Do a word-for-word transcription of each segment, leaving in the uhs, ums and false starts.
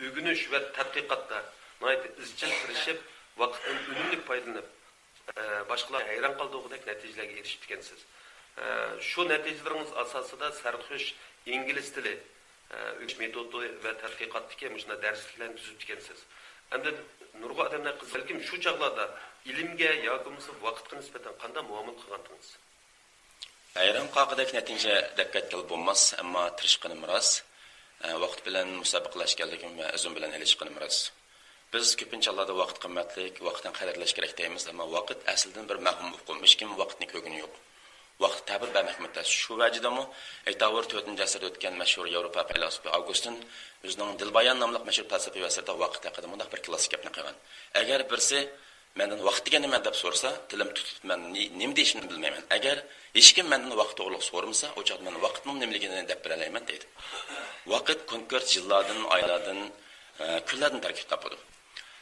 ئۆگىنىش ۋە تەتقىقاتتا ناھايىتى ئىزچىل تىرىشىپ، ۋاقىتتىن ئۈنۈملۈك پايدىلىنىپ، ئە، باشقىلار ھەيران قالىدىغۇدەك نەتىجىلەرگە ئېرىشىپتىكەنسىز. ئە، شۇ نەتىجىلىرىڭىز ئاساسىدا سەرخۇش ئىنگلىز تىلى، ئە، ئۆگىنىش مېتودى ۋە تەتقىقاتتىكى مۇشۇنداق دەرسلىكلەرنى تۈزۈپتىكەنسىز. ئەمدى نۇرغۇن ئادەملەر قىز-، بەلكىم شۇ چاغلاردا ئىلىمگە ياكى بولمىسا ۋاقىتقا نىسبەتەن قانداق مۇئامىلە قىلغانتىڭىز؟ ھەيران قالغۇدەك نەتىجە دەپ كەتكىلى بولماس، ئەمما تىرىشقىنىم راست. ئە، ۋاقىت بىلەن مۇسابىقىلەشكەنلىكىم ۋە ئۆزۈم بىلەن ئېلىشقىنىم راست. بىز كۆپىنچە ھاللاردا ۋاقىت قىممەتلىك، ۋاقىتنى قەدىرلەش كېرەك دەيمىز، ئەمما ۋاقىت ئەسلىدىن بىر مەۋھۇم ئۇقۇم. ھېچكىم ۋاقىتنى كۆرگىنى يوق. ۋاقىتقا تەبىر بەرمەكمۇ تەس. شۇ ۋەجىدىمۇ ئەيتاۋۇر تۆتىنچى ئەسىردە ئۆتكەن مەشھۇر ياۋروپا پەيلاسوپى ئاۋگۇستىن ئۆزىنىڭ دىلبايان ناملىق مەشھۇر پەلسەپىۋى ئەسىرىدە ۋاقىت ھەققىدە مۇنداق بىر كلاسسىك گەپنى قىلغان: «ئەگەر بىرسى مەندىن ۋاقىت دېگەن نېمە دەپ سورىسا، تىلىم تۇتۇلۇپ مەن نى-، نېمە دېيىشىمنى بىلمەيمەن. ئەگەر ھېچكىم مەندىن ۋاقىت توغرىلىق سورىمىسا، ئۇ چاغدا مەن ۋاقىتنىڭ نېمىلىكىنى دەپ بېرەلەيمەن» دەيدۇ. ۋاقىت كونكرېت يىللاردىن، ئايلاردىن، ئە، كۈنلەردىن تەركىب تاپىدۇ.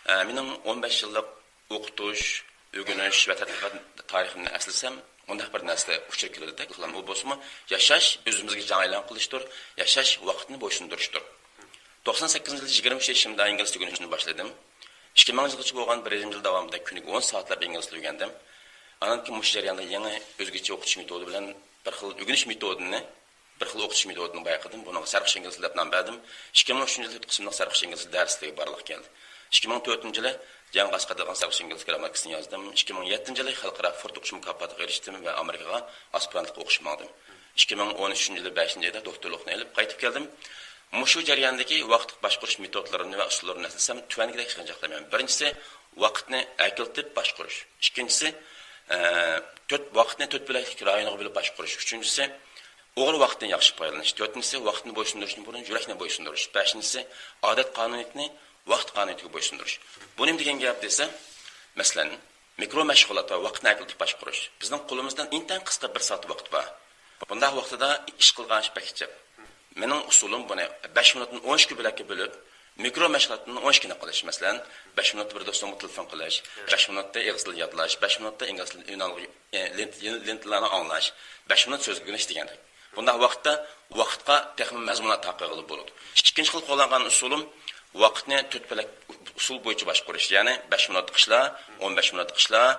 ئە، مېنىڭ ئون بەش يىللىق ئوقۇتۇش، ئۆگىنىش ۋە تەتقىقات تارىخىمنى ئەسلىسەم، مۇنداق بىر نەرسە ئۇچۇر كېلىدىكەن. ئۇ بولسىمۇ ياشاش ئۆزىمىزگە جەڭ ئېلان قىلىشتۇر، ياشاش ۋاقىتنى بويسۇندۇرۇشتۇر. توقسان سەككىزىنچى يىلى يىگىرمە ئۈچ يېشىمدا ئىنگلىز تىلى ئۆگىنىشنى باشلىدىم. ئىككى مىڭ يىلغىچە بولغان بىر يېرىم يىل داۋامىدا كۈنىگە ئون سائەتلەپ ئىنگلىز تىلى ئۆگەندىم. ئاندىن كېيىن مۇشۇ جەرياندا يېڭى ئۆزگىچە ئوقۇتۇش مېتودى بىلەن بىر خىل ئۆگىنىش مېتودىنى، بىر خىل ئوقۇتۇش مېتودىنى بايقىدىم. بۇنىڭغا سەرخۇش ئىنگلىز تىلى دەپ نام بەردىم. ئىككى مىڭ ئۈچىنچى يىلى تۆت قىسىملىق سەرخۇش ئىنگلىز تىلى دەرسلىكى بارلىققا كەلدى. ئىككى مىڭ تۆتىنچى يىلى جەڭ ئاسقاتىدىغان سەرخۇش ئىنگلىز گرامماتىكىسىنى يازدىم. ئىككى مىڭ يەتتىنچى يىلى خەلقئارا فورد ئوقۇش مۇكاپاتىغا ئېرىشتىم ۋە ئامېرىكىغا ئاسپىرانتلىققا ئوقۇشقا ماڭدىم. ئىككى مىڭ ئون ئۈچىنچى يىلى بەشىنچى ئايدا دوكتورلۇقنى ئېلىپ قايتىپ كەلدىم. مۇشۇ جەرياندىكى ۋاقىت باشقۇرۇش مېتودلىرىمنى ۋە ئۇسۇللىرىمنى ئەسلىسەم، تۆۋەندىكىدەك يىغىنچاقلايمەن. بىرىنچىسى، ۋاقىتنى ئەكېلىتىپ باشقۇرۇش. ئىككىنچىسى، ئە، تۆت، ۋاقىتنى تۆت بۆلەكلىك رايونغا بۆلۈپ باشقۇرۇش. ئۈچىنچىسى، ئوغرى ۋاقىتتىن ياخشى پايدىلىنىش. تۆتىنچىسى، ۋاقىتنى بويسۇندۇرۇشتىن بۇرۇن يۈرەكنى بويسۇندۇرۇش. بەشىنچىسى، ئادەت قانۇنىيىتىنى ۋاقىت قانۇنىيىتىگە بويسۇندۇرۇش. بۇ نېمە دېگەن گەپ دېسە، مەسىلەن، مىكرو مەشغۇلات ۋە ۋاقىتنى ئەكېلىتىپ باشقۇرۇش. بىزنىڭ قولىمىزدا ئىنتايىن قىسقا بىر سائەت ۋاقىت بار. بۇنداق ۋاقتىدا ئىش قىلغان ئىش بەك جىق. مېنىڭ ئۇسۇلۇم بۇنى بەش مىنۇتتىن ئون ئىككى بۆلەككە بۆلۈپ، مىكرو مەشغۇلاتنى ئون ئىككىنى قىلىش. مەسىلەن، بەش مىنۇتتا بىر دوستۇمغا تېلېفون قىلىش، بەش مىنۇتتا ئېغىز تىلى يادلاش، بەش مىنۇتتا ئىنگلىز تىلى ئۈنئالغۇ-، ئە، لېنت-، لېنتىلارنى ئاڭلاش، بەش مىنۇت سۆزلىگۈن ئىش دېگەندەك. بۇنداق ۋاقىتتا ۋاقىتقا تېخىمۇ مەزمۇنات تارقىغىلى بولىدۇ. ئىككىنچى خىل قوللانغان ئۇسۇلۇم، ۋاقىتنى تۆت پەلەك ئۇسۇل بويىچە باشقۇرۇش، يەنى بەش مىنۇتلۇق ئىشلار، ئون بەش مىنۇتلۇق ئىشلار،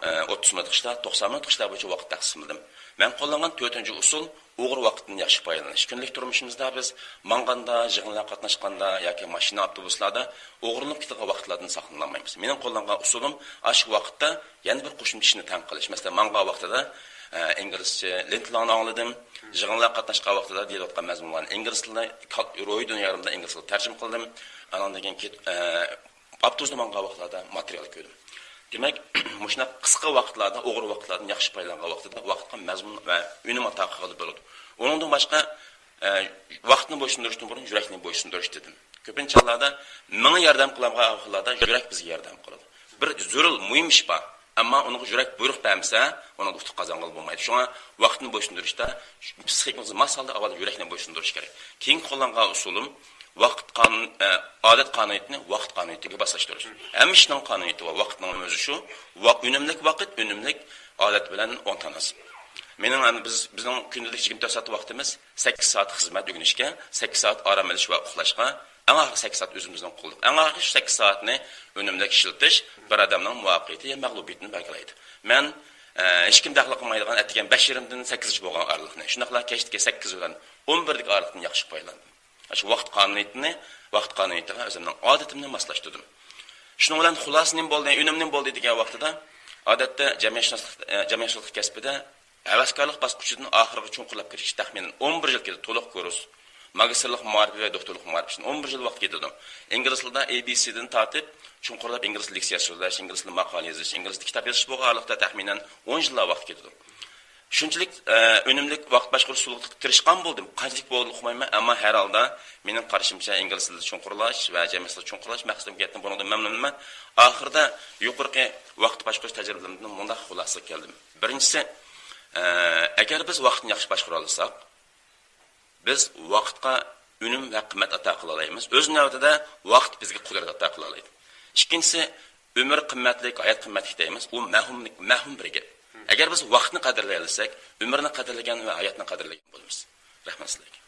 ئە، ئوتتۇز مىنۇتلۇق ئىشلار، توقسان مىنۇتلۇق ئىشلار بويىچە ۋاقىت تەقسىملىدىم. مەن قوللانغان تۆتىنچى ئۇسۇل، ئوغرى ۋاقىتتىن ياخشى پايدىلىنىش. كۈندىلىك تۇرمۇشىمىزدا بىز ماڭغاندا، يىغىنلارغا قاتناشقاندا ياكى ماشىنا، ئاپتوبۇسلاردا ئوغرىلىنىپ كېتىدىغان ۋاقىتلاردىن ساقلىنالمايمىز. مېنىڭ قوللانغان ئۇسۇلۇم، ئاشۇ ۋاقىتتا يەنە بىر قوشۇمچە ئىشنى تەڭ قىلىش. مەسىلەن، ماڭغان ۋاقتىدا، ئە، ئىنگلىزچە لېنتىلارنى ئاڭلىدىم. يىغىنلارغا قاتناشقان ۋاقتىدا دېيىلىۋاتقان مەزمۇنلارنى ئىنگلىز تىلىدا، كال-، روھىي دۇنيا يارىمىدا ئىنگلىز تىلىدا تەرجىمە قىلدىم. ئانىڭدىن كېيىن كېت-، ئە، ئاپتوبۇستا ماڭغان ۋاقىتلاردا ماتېرىيال كۆردۈم. دېمەك، مۇشۇنداق قىسقا ۋاقىتلاردا، ئوغرى ۋاقىتلاردىن ياخشى پايدىلانغان ۋاقتىدا ۋاقىتقا مەزمۇن ۋە ئۈنۈم ئاتا قىلغىلى بولىدۇ. ئۇنىڭدىن باشقا، ئە، ۋاقىتنى بويسۇندۇرۇشتىن بۇرۇن يۈرەكنى بويسۇندۇرۇش دېدىم. كۆپىنچە ھاللاردا مېڭە ياردەم قىلالمىغان ئەھۋاللاردا يۈرەك بىزگە ياردەم قىلىدۇ. بىر زۆرۈر مۇھىم ئىش بار، ئەمما ئۇنىڭغا يۈرەك بۇيرۇق بەرمىسە، ئۇنىڭدا ئۇتۇق قازانغىلى بولمايدۇ. شۇڭا ۋاقىتنى بويسۇندۇرۇشتا پىسخىكىمىزغا ماس ھالدا ئاۋۋال يۈرەكنى بويسۇندۇرۇش كېرەك. كېيىنكى قوللانغان ئۇسۇلۇم، ۋاقىت قانۇن-، ئە، ئادەت قانۇنىيىتىنى ۋاقىت قانۇنىيىتىگە ماسلاشتۇرۇش. ھەممە ئىشنىڭ قانۇنىيىتى بار، ۋاقىتنىڭ ئۆزى شۇ. ۋاق-، ئۈنۈملۈك ۋاقىت، ئۈنۈملۈك ئادەت بىلەن ئورۇنلاشسۇن. مېنىڭ ئەمدى بىز، بىزنىڭ كۈندىلىك يىگىرمە تۆت سائەت ۋاقتىمىز، سەككىز سائەت خىزمەت، ئۆگىنىشكە، سەككىز سائەت ئارام ئېلىش ۋە ئۇخلاشقا، ئەڭ ئاخىرقى سەككىز سائەت ئۆزىمىزنىڭ قولىدا. ئەڭ ئاخىرقى شۇ سەككىز سائەتنى ئۈنۈملۈك ئىشلىتىش بىر ئادەمنىڭ مۇۋەپپەقىيىتى يا مەغلۇبىيىتىنى بەلگىلەيدۇ. مەن، ئە، ھېچكىم دەخلى قىلمايدىغان ئەتىگەن بەش يېرىمدىن سەككىزگىچە بولغان ئارىلىقنى، شۇنداقلا كەچتىكى سەككىز بىلەن ئون بىردىكى ئارىلىقنى ياخشى پايدىلاندىم. شۇ ۋاقىت قانۇنىيىتىنى، ۋاقىت قانۇنىيىتىغا ئۆزۈمنىڭ ئادىتىمنى ماسلاشتۇردۇم. شۇنىڭ بىلەن خۇلاسە نېمە بولدى، ئۈنۈم نېمە بولدى دېگەن ۋاقتىدا، ئادەتتە جەمئىيەتشۇناسلىق، ئە، جەمئىيەتشۇناسلىق كەسپىدە ھەۋەسكارلىق باسقۇچىدىن ئاخىرىغا چوڭقۇرلاپ كىرىش تەخمىنەن ئون بىر يىل كېتىدۇ، تولۇق كۇرس. ماگىستىرلىق مائارىپى ۋە دوكتورلۇق مائارىپى ئۈچۈن ئون بىر يىل ۋاقىت كېتىدۇ. ئىنگلىز تىلىدا ئەي بى سىدىن تارتىپ، چوڭقۇرلاپ ئىنگلىز تىلى لېكسىيە سۆزلەش، ئىنگلىز تىلىدا ماقالە يېزىش، ئىنگلىز تىلىدا كىتاب يېزىش بولغان ھالەتتە تەخمىنەن ئون يىللار ۋاقىت كېتىدۇ. شۇنچىلىك، ئە، ئۈنۈملۈك ۋاقىت باشقۇرۇش ئۇسۇلىغا تىرىشقان بولدۇم. قانچىلىك بولدى ئۇقمايمەن، ئەمما ھەر ھالدا مېنىڭ قارىشىمچە ئىنگلىز تىلىدا چوڭقۇرلاش ۋە جەمئىيەت تىلىدا چوڭقۇرلاش مەقسىتىمگە يەتتىم، بۇنىڭدىن مەمنۇنمەن. ئاخىرىدا يۇقىرىقى ۋاقىت باشقۇرۇش تەجرىبىلىرىمدىن مۇنداق خۇلاسىگە كەلدىم. بىرىنچىسى، ئە، ئەگەر بىز ۋاقىتنى ياخشى باشقۇرالايساق، بىز ۋاقىتقا ئۈنۈم ۋە قىممەت ئاتا قىلالايمىز. ئۆز نۆۋىتىدە ۋاقىت بىزگە قۇدرەت ئاتا قىلالايدۇ. ئىككىنچىسى، ئۆمۈر قىممەتلىك، ھايات قىممەتلىك دەيمىز. ئۇ مەۋھۇملۇق، مەۋھۇم بىر گەپ. ئەگەر بىز ۋاقىتنى قەدىرلىيەلىسەك، ئۆمۈرنى قەدىرلىگەن ۋە ھاياتنى قەدىرلىگەن بولىمىز. رەھمەت سىلەرگە.